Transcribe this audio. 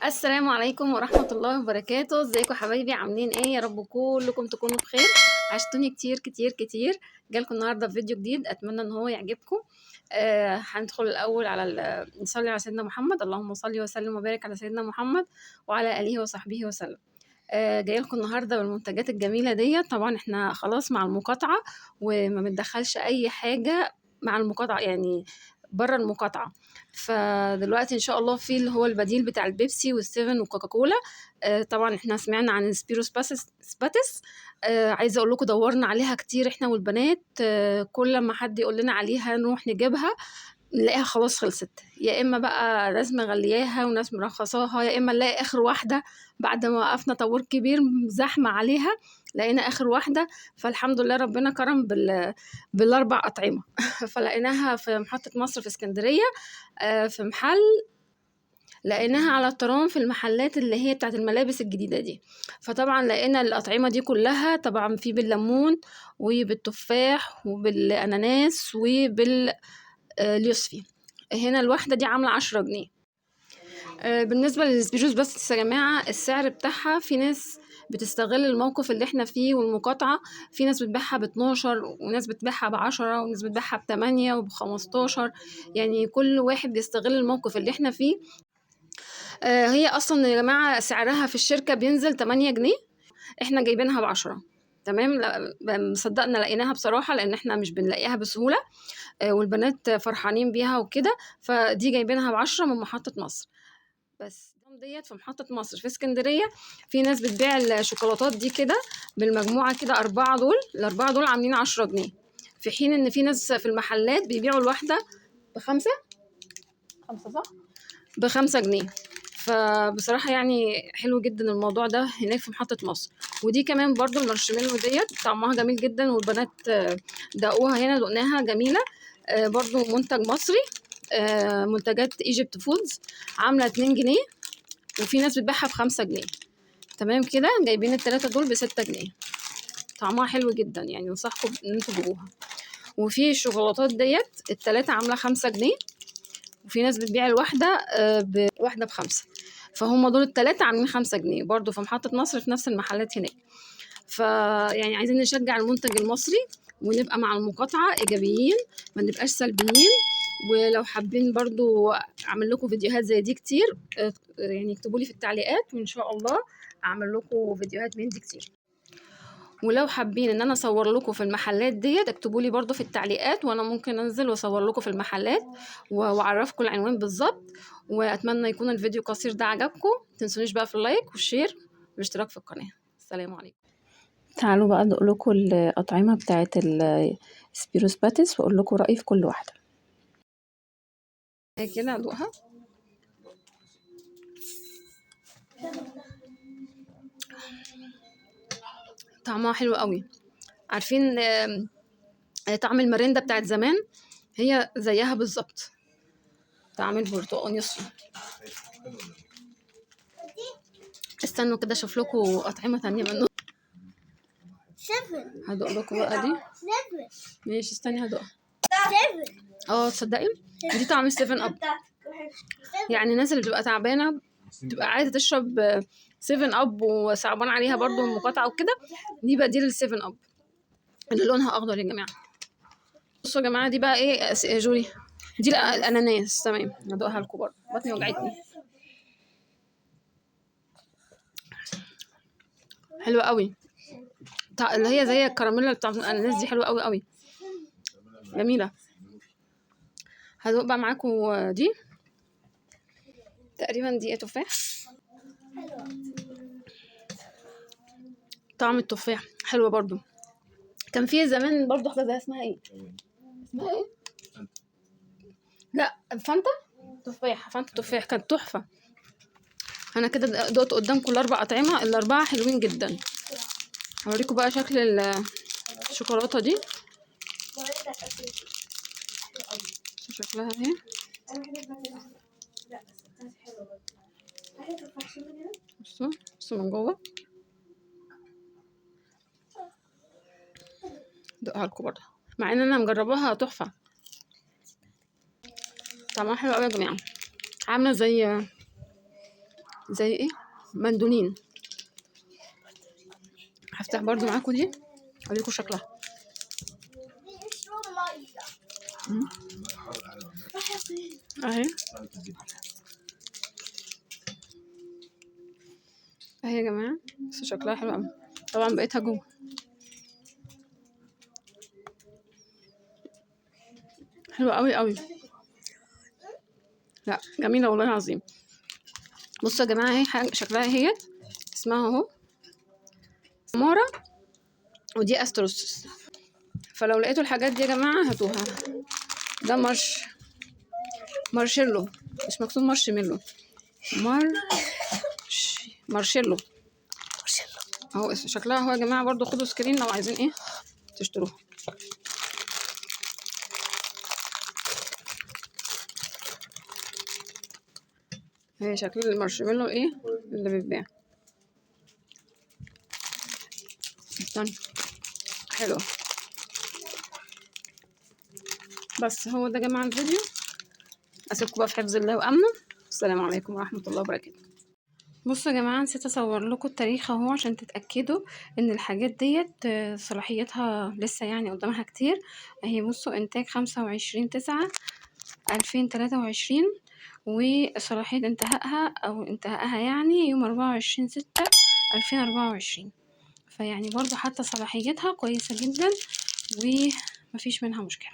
السلام عليكم ورحمة الله وبركاته. ازيكم حبايبي؟ عاملين ايه؟ يا رب كلكم تكونوا بخير. عشتوني كتير كتير كتير. جالكم النهارده فيديو جديد، اتمنى ان هو يعجبكم. هندخل الاول على نصلي على سيدنا محمد، اللهم صل وسلم وبارك على سيدنا محمد وعلى اله وصحبه وسلم. جاي لكم النهارده بالمنتجات الجميلة ديت. طبعا احنا خلاص مع المقاطعة وما بندخلش اي حاجة مع المقاطعة، يعني بره المقاطعة. فدلوقتي ان شاء الله في اللي هو البديل بتاع البيبسي والسيفن والكوكاكولا. طبعا احنا سمعنا عن سبيروس باتس. عايزه اقول لكم دورنا عليها كتير احنا والبنات. كل ما حد يقول لنا عليها نروح نجيبها نلاقيها خلاص خلصت، يا اما بقى ناس مغلياها وناس مرخصاها، يا اما نلاقي اخر واحدة بعد ما وقفنا طابور كبير زحمة عليها لقينا اخر واحدة. فالحمد لله ربنا كرم بالاربع اطعمه. فلقيناها في محطة مصر في اسكندرية، في محل، لقيناها على الترام في المحلات اللي هي بتاعت الملابس الجديدة دي. فطبعا لقينا الاطعمة دي كلها، طبعا في بالليمون وبالتفاح وبالاناناس وباليوسفي. هنا الواحدة دي عامله 10 جنيه. بالنسبة للسبيروس بس يا جماعة، السعر بتاعها في ناس بتستغل الموقف اللي احنا فيه والمقاطعه، في ناس بتبيعها ب12 وناس بتبيعها ب10 وناس بتبيعها ب8 وب15، يعني كل واحد بيستغل الموقف اللي احنا فيه. هي اصلا يا جماعة سعرها في الشركة بينزل 8 جنيه، احنا جايبينها ب10. تمام، مصدقنا لقيناها بصراحة، لان احنا مش بنلاقيها بسهولة، والبنات فرحانين بيها وكده. فدي جايبينها ب10 من محطة مصر. بس ديت في محطة مصر في اسكندرية. في ناس بتبيع الشوكولاتات دي كده بالمجموعة كده، 4 دول، ال4 دول عاملين 10 جنيه، في حين ان في ناس في المحلات بيبيعوا الواحدة ب5، 5 صح؟ ب5 جنيه. فبصراحة يعني حلو جدا الموضوع ده هناك في محطة مصر. ودي كمان برضو المارشميلو ديت طعمها جميل جدا، والبنات دقوها هنا، دقناها جميلة. برضو منتج مصري، منتجات ايجيبت فودز، عاملة 2 جنيه، وفي ناس بتبيعها ب5 جنيه. تمام كده، جايبين ال3 دول ب6 جنيه. طعمها حلو جدا، يعني انصحكم ان انتوا تجيبوها. وفي الشوكولاتات ديت ال3 عاملة 5 جنيه، وفي ناس بتبيع الواحدة بواحدة ب5. فهم دول ال3 عاملين 5 جنيه برضو في محطة مصر في نفس المحلات هناك. فيعني عايزين نشجع المنتج المصري ونبقى مع المقاطعة إيجابيين، ما نبقاش سلبيين. ولو حابين برضو أعمل لكم فيديوهات زي دي كتير، يعني اكتبوا لي في التعليقات وإن شاء الله أعمل لكم فيديوهات من دي كتير. ولو حابين ان انا اصور لكم في المحلات ديت اكتبوا لي برضو في التعليقات، وانا ممكن انزل واصور لكم في المحلات واعرفكم العنوان بالظبط. واتمنى يكون الفيديو القصير ده عجبكم. متنسونيش بقى في ال like وال share والاشتراك في القناة. السلام عليكم. تعالوا بقى ادوق لكم الاطعمة بتاعه السبيروس باتس واقول لكم رايي في كل واحدة. كده ادوقها. طعمها حلو قوي. عارفين طعم المرندة بتاعت زمان؟ هي زيها بالظبط، طعم البرتقال يصفي. استنوا كده اشوف لكم اطعمه تانية منه. هدوق لكم بقى دي. ماشي استني هدوقها. تصدقي دي طعم السيفن اب. يعني الناس اللي بتبقى تعبانة بتبقى عايزه تشرب 7 اب وصعبان عليها برضو المقاطعة وكده، دي بديل ال 7 اب اللي لونها اخضر يا جماعة. بصوا يا جماعة دي بقى ايه يا جولي؟ دي الاناناس. تمام هدوقها لكم برضو، بطني وجعتني. حلوة قوي، اللي هي زي الكراميلا بتاعت الاناناس دي، حلوة قوي قوي، جميلة. هدوق بقى معاكم دي، تقريبا دي تفاح، طعم التفاح حلوة برضو. كان في زمان برضو حاجة زي اسمها ايه؟ اسمها ايه؟ لا فانتا تفاح، فانتا تفاح كانت تحفة. انا كده دقت قدامكم الاربع اطعمه، الاربعة حلوين جدا. هوريكم بقى شكل الشوكولاتة دي، شكلها اهي. بصوا بصوا من جوه، دقها لكم برضه مع ان انا مجرباها تحفة، طعمها حلو قوي يا جماعة. عامله زي زي ايه؟ مندولين. هفتح برضو معاكم دي اوريكم شكلها. اهي اهي يا جماعة، بس شكلها حلو قوي. طبعا بقيتها جوه. حلوة قوي قوي. لا جميلة والله العظيم. بصوا يا جماعة اهي شكلها اهيت، اسمها اهو مارا، ودي استروس. فلو لقيتوا الحاجات دي يا جماعة هاتوها. ده مارشيلو، مش مكتوب مارشميلو، مارشيلو اهو شكلها اهو يا جماعة. برضو خدوا screen لو عايزين ايه تشتروها. هي شكل المارشميلو ايه اللي بيتباع. استنى، حلو. بس هو ده يا جماعة الفيديو. اسيبكم بقى في حفظ الله وامنه. السلام عليكم ورحمة الله وبركاته. بصوا يا جماعة، نسيت اصور لكم التاريخ اهو عشان تتاكدوا ان الحاجات ديت صلاحيتها لسه يعني قدامها كتير. اهي بصوا، انتاج 25/9/2023، وصلاحية انتهائها او انتهائها يعني يوم 24/6/2024. فيعني برضو حتى صلاحيتها كويسة جدا ومفيش منها مشكلة.